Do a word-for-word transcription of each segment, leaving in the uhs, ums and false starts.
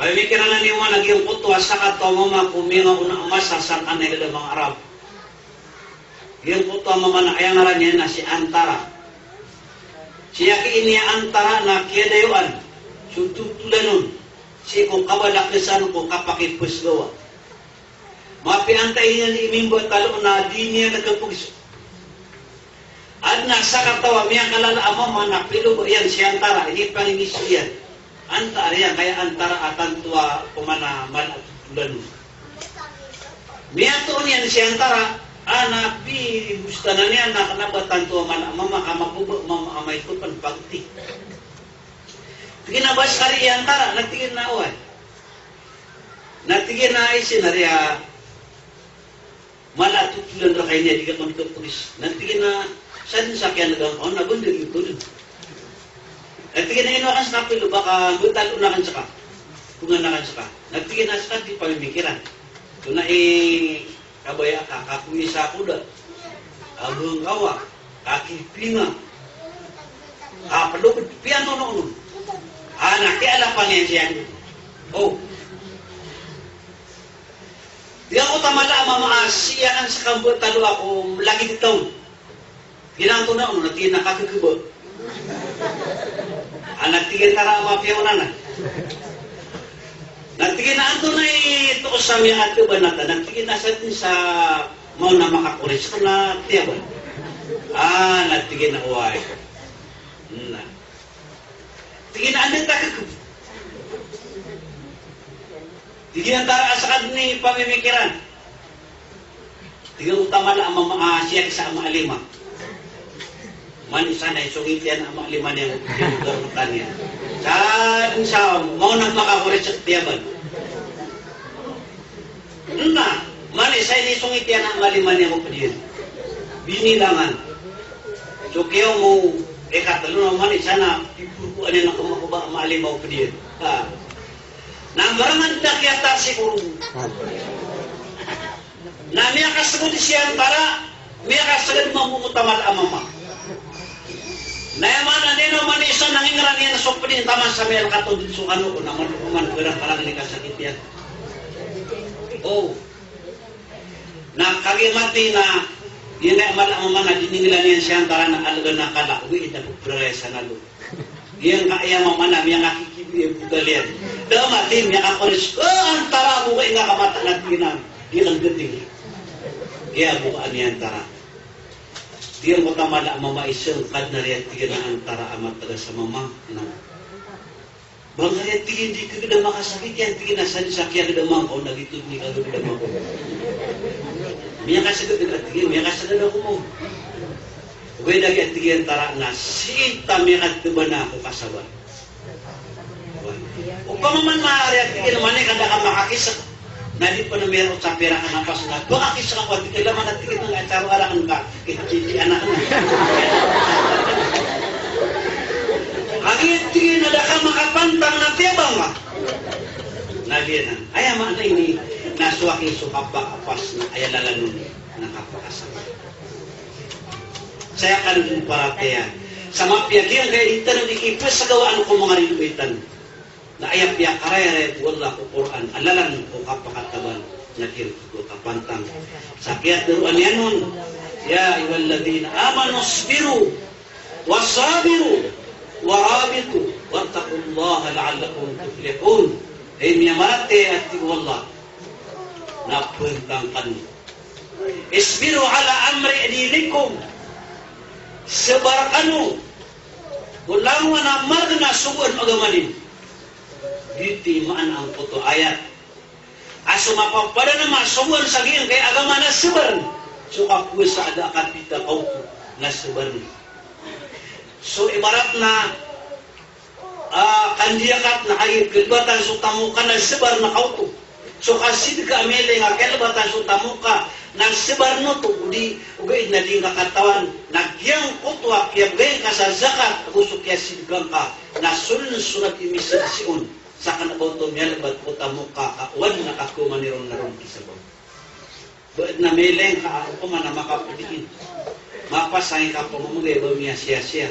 Pamikiran iyan man a giyangkoto a sakataw a mama ko miyangaona a masa sangkanan i lalaw a manga Arab. Giyangkoto a mama na aya ngaran iyan na si Antara. Sii ki ini a Antara na kiyadayoan so totolan on sii ko kabalakesan ko kapakipesgawa. Mapiya antaa iyan i mimbatalo na di niyan kapegiso. Adn a sakataw a miyakalala a mama na piloba iyan si Antara, inipanginiso iyan. Antara iyan, kaya Antara a tanto a pamana mala a totolan. Miyatoon iyan si Antara, a na pibostanan iyan na kna ba tanto a mala a mama, ka mababa a mama a maito pn pagti. Tig iyan a ba skari i Antara, na tig iyan a oway. Na tig iyan a isi na riya mala a totolan rka ini a di ka kon kapegis. Na tig iyan a sadn sa kiyanega ngka on na ba ndg iyo ko dn. Na tig iyan a ino akn ska piloba ka mbatalo akn ska. Bongan akn ska. Na tig iyan a ska di pamimikiran. Tonaa i kabaya ka, ka ko isa ko da. Abang kawa, ka kipinga. Ka peloged, piyantono on. A na kiyalapan iyan siyan. O. Giyangkoto a mala a mama a sii akn ska mbatalo ako lagid i taon. Ginanto na on, na tig iyan a kakekeba. A na tig iyan a Antara a mapiya on anan. Na tig iyan a antonaa i toos a miyakateba na ta, na tig iyan a sadn sa maona makakoris ko na tiyaban. A na tig iyan a oway. Na. Tig iyan a anda ta kakekeb. Tig iyan a Antara a ska dn i pamimikiran. Tig iyan a oto a mala a mama a sii ki sa a maalima. Mani sa na isongit iyan a maalima niyan, tig iyan a garmetan iyan. Sa, sa maona makakoris ko tiyaban. Anda, mani sa inisongit iyan a maalima niyan ko pd iyan. Binilangan. So kiyaoma o ikatlo na mani sa na pipurkoan iyan a kamakoba a maalima ko pd iyan. Ha. Na mbarangan da kiyatasi ko ron. Na miyakaseged si Antara, miyakaseged mambo oto a mala a mama. Na aya maana niyan na mani isa na ngingran iyan so pd iyan taman sa miyalkat on dn so kano ko na mano ko man ko da karang ini kasakit iyan. O. Na kagiya mati na, iyan a mala a mama na diningila niyan si Antara na alga na kala, wi, da ko praya sa nalo. Giyangkaya mama na miyakakikibi a bugal iyan. Da mati miyakakoris, "O, Antara, bo ka inga ka mata na tig iyan a, di ka nggating." Giya bo ka ani Antara. Giyangkoto a mala a mama isang kad na riyan tig iyan a Antara a matagas a mama. Na. Ba ngka riyan tig iyan di ka gda makasakit iyan, tig iyan a sadn sa kiyagda mangko na gitod ni kagda mangko. Miyakasagad ka tig iyan, miyakasagad ako mo. Ogaid a giya tig iyan a Antara na sii ta miyakateba na ako kasabar. Opama man maari a tig iyan a mani ka da ka makakisek. Na di pn miyarot sa pirak a napas na, ba kakisek ako a tig iyan a mani a tig iyan a taro arakn ka. Iti anak na. Kagiya tig iyan a da ka makapantang na tiyabang ka. Na giyanan. Aya maana ini na so aki so kapakapas na aya lalan on na kapakasabar. Saya kan paratiyaya. Sa mapiya giyangkaya di tano di kipesagawaan ko manga ridoay tano. Na aya piyakarayarayag o Allah ko Qur'an a lalan ko kapakatabang na giyangkoto a kapantang. Sa kiyatharoa niyan on, "Ya ayyuhalladhina amanu isbiru wa sabiru wa rabitu wattaqullaha la'allakum tuflihun." Hay miyamaratiyaya, a tig o Allah, na pantang kano. "Isbiru ala amri dinikum." Sabar kano. Ko langowan a margn a sogoan o agama niyo. Giyoto i maana angkoto a ayat. A so mapapadanm a sogoan sa giyangkai a agama na sabar. So kapowasa a da a kapita kaoto na sabar. So ibarat na, ah, kandiyakat na kagiya kalbatan so tamok ka na sabar na kaoto. So kasidka a miyailay nga kalbatan so tamok ka na sabar oto, odi ogaid na di ngka katawan na giyangkoto a kiyabgay ngka sa zakat ago so kiyasidka ngka na soln so lagi misaksi on. Sa kna ba oto miyalbat ko tamok ka, ka oway na kakoman iron na ron kisabaw. Ba adn a miyailay ngka a opama na makapodiin. Mapasang i kapamamagay ba miyasiyasiya.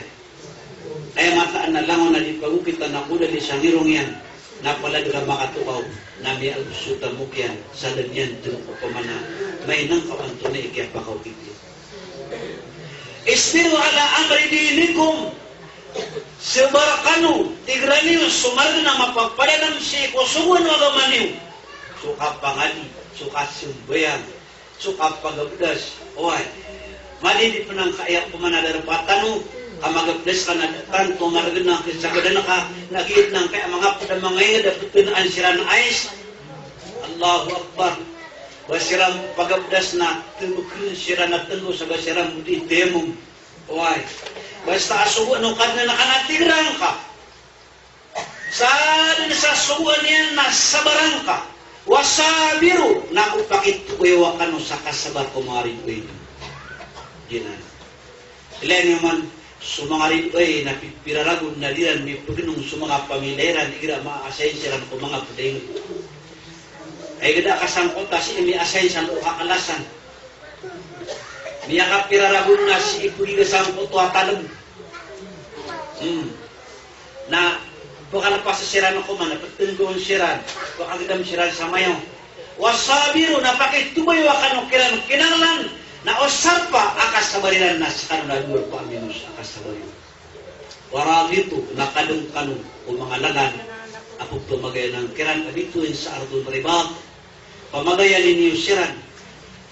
Aya mataan a langon a di pagokitan a kodali sa ngirong iyan. Na palad ka makatokaw na miyaaloy so tamok iyan sa dn iyan dn opama na mainang ka antonaa i kiyapakaokit iyan. Isbiru ala amri dinikum. Sabar kano, tig iran, iyo so margn a mapapadalm sii ko sogoan o agama niyo. So kapangadi, so kasambayang, so kapagabdas. Oway. Madidi pn angkaya opama na darpa tano ka magabdas ka na da tanto margn a kisagadan ka, na giyanan angkaya manga pd a manga ingd a ptnaan siran a ais. Allahu Akbar. Ba siran pagabdas na tmkn siran a tndo sa ba siran bo di tayammum. Oway. Basta a sogoan o Kadnan ka na tig iran ka. Sa dn sa sogoan iyan na sabaran ka. Wasabiru, na ko pakitobayawa kano sa kasabar ko manga ridoay. Giyanan. Ilay niyo man, so manga ridoay na pi-, pira ragon na di ran mipgnong so manga pamilya iran, igira ma-assign siran ko manga pd a ingd. Ay gda ka sangkot a sii mi-assign san o kakalasan. Miyakapira ragon na sii pd i sangkoto a talm. Hmm. Na pkhalpas siran ko mana, ptnggon siran, pkagdam siran sa mayo. Wasabiru, na pakitobayawa kano kiran kinanglan, na o sarpa a kasabar iran na skano na dowa ko aminos a kasabar iran. Warabitu, na kadng kano ko manga lalan a pphmagayan kiran a bitowan sa ardul ribat. Pamagayan niyo siran,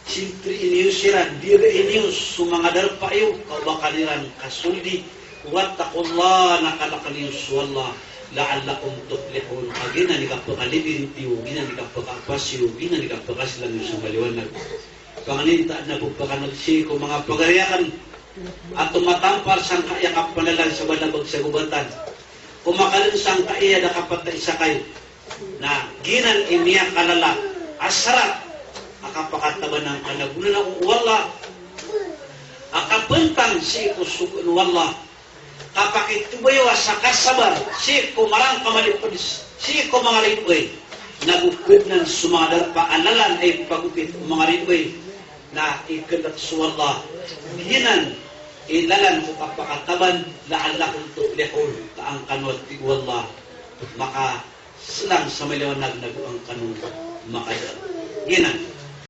siyempre niyo siran, dii niyo so manga darpa iyo, ka o ba kano iran kasoldi. Wattaqullaha, na kalkn iyo so Allah, la'allakum tuflihun, ka giyanan i kapkalibirit iyo, giyanan i kapkaapas iyo, giyanan i kapkaslang iyo sa maliwanag. Pangnin ta na bo pkanagsi ko manga pagari akn a tomatampar sangkaya kapanalan sa balabag sa gobatan. Ko makaln sangkaya da kapatay sa kayo. Na giyanan i miyakalala a sarat a kapakataban angka na gona na o Allah a kapntang sii ko sogoan o Allah. Kapakitobayawa sa kasabar sii ko marangka a malipds sii ko manga ridoay. Na go Kadnan so manga darpa a lalan a ipagokit o manga ridoay. Na ikndk so Allah, giyanan i lalan ko kapakataban, la'allakum tuflihun, ta angkano, tig o Allah, makaslang sa maliwanag na go angkano makada. Giyanan.